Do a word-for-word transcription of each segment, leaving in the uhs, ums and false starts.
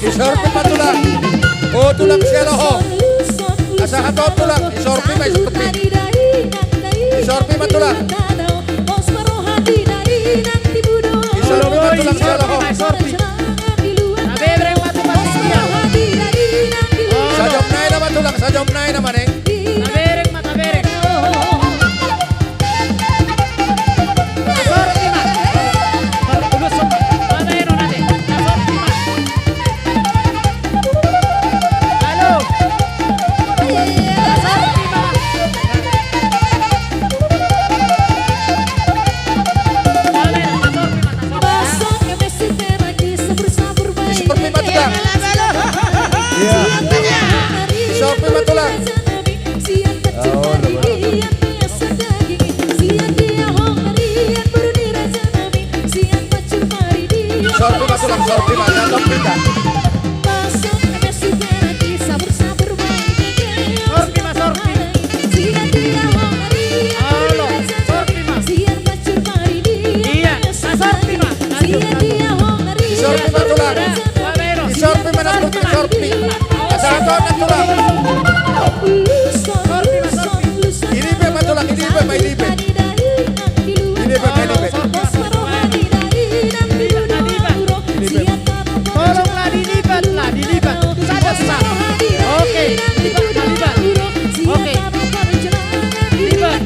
Disorpi ma tulang. O tulang, sialo ho. Asa hatop tulang, disorpi ma, disorpi. Disorpi ma tulang. Disorpi ma tulang, sialo ho. Sajo nai nama tulang, sajo nai nama ne. Tabereng ma, tabereng. Tasorpi ma. Tasorpi ma. Halo. Tasorpi ma. Tasorpi ma. Disorpi ma tulang. Iya. Disorpi ma tulang. Disorpi ma tulang, sorpi ma, disorpi ma. Sorpi ma, sorpi. Halo, sorpi ma. Iya, sorpi ma. Disorpi ma tulang. Disorpi ma, sorpi, sorpi. Asa hatop na tulang. Ilibet ma tulang, ilibet ma, ilibet. Ilibet ma, ilibet. Ilibet. Tolong lah, dilibet lah, dilibet. Saja, saja. Oke, dilibet, dilibet. Oke. Dilibet.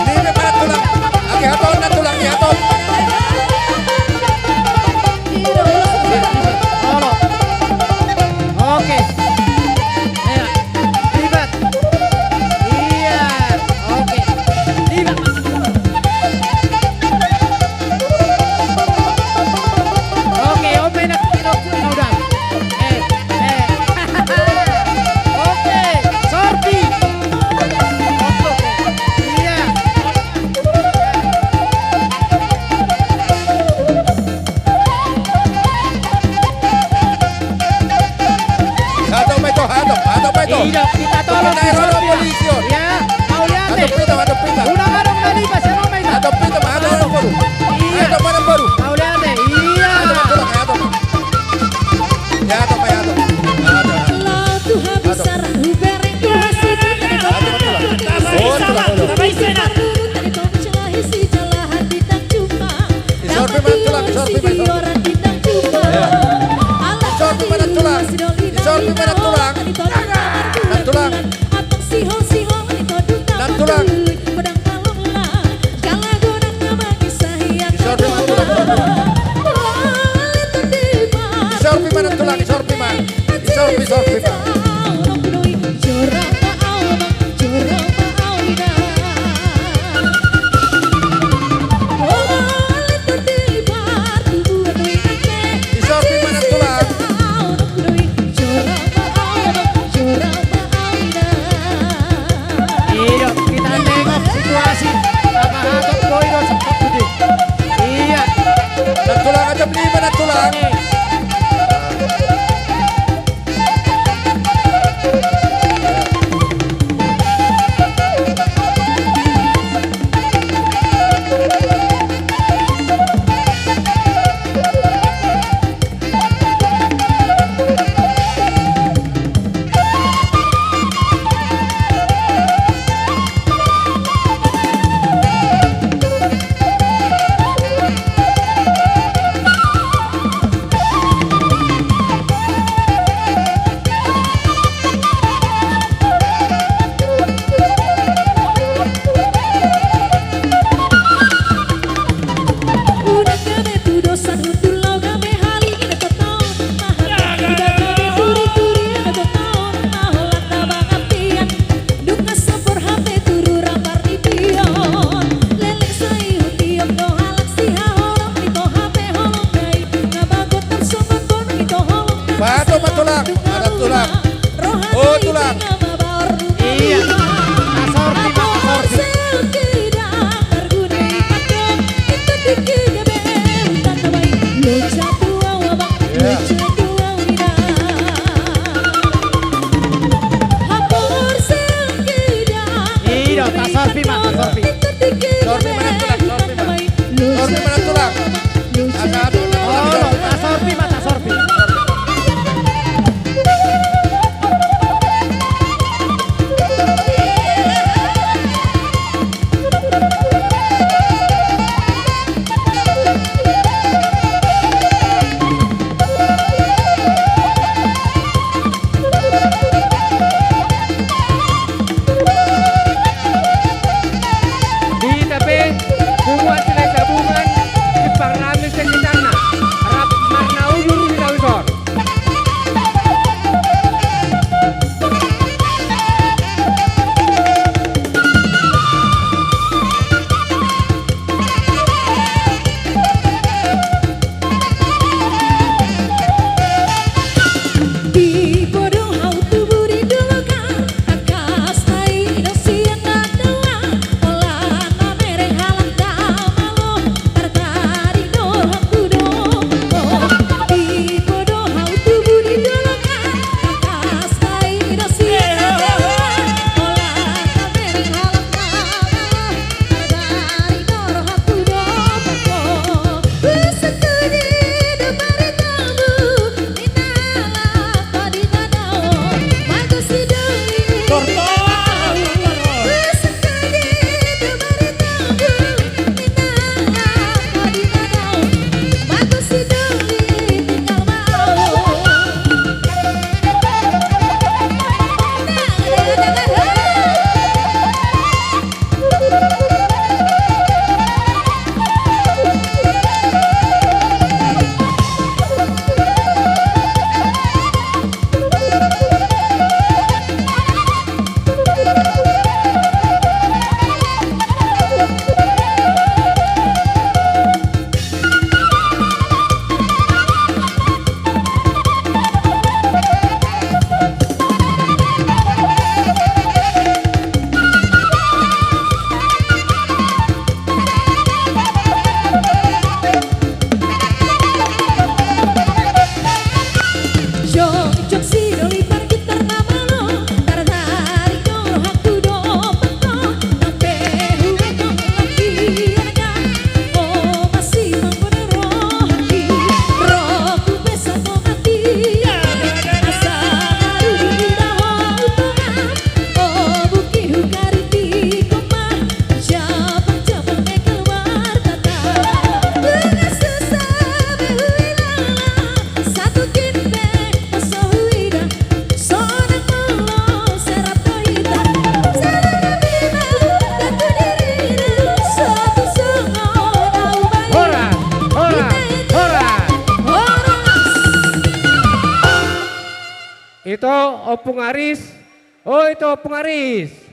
Libet ma tulang. Agi hatop na tulang, agi hatop. Oke. Iya. Libet. Iya. Oke. Libet ma tulang. Oke, oke, na, na, na, udah. Eh, eh. Oke, sorpi. Oke, oke. Iya. Hatop ma ito, hatop, hatop ma ito. Iya, kita tolong. Kita tolong polisi on. Iya, Mauliate. Hatop pita, hatop pita. Udah, hatop tadi, pas yang ngomong itu. Hatop pita, hatop, hatop baru. Iya. Hatop mana baru? Mauliate, iya. Hatop, hatop, hatop. Ya, hatop, ya, hatop. Hatop. Hatop. Disorpi ma tulang, disorpi ma tulang. Disorpi ma tulang. Disorpi ma tulang. Tulang. Tulang. Disorpi ma tulang. Disorpi ma tulang, disorpi ma. Disorpi, disorpi ma. Disorpi ma na tulang. Iya, kita tengok situasi. Apa hatop boi do seperti itu. Iya. Na tulang, jam lima na tulang. Ompung Aris. Oi tu Ompung Aris.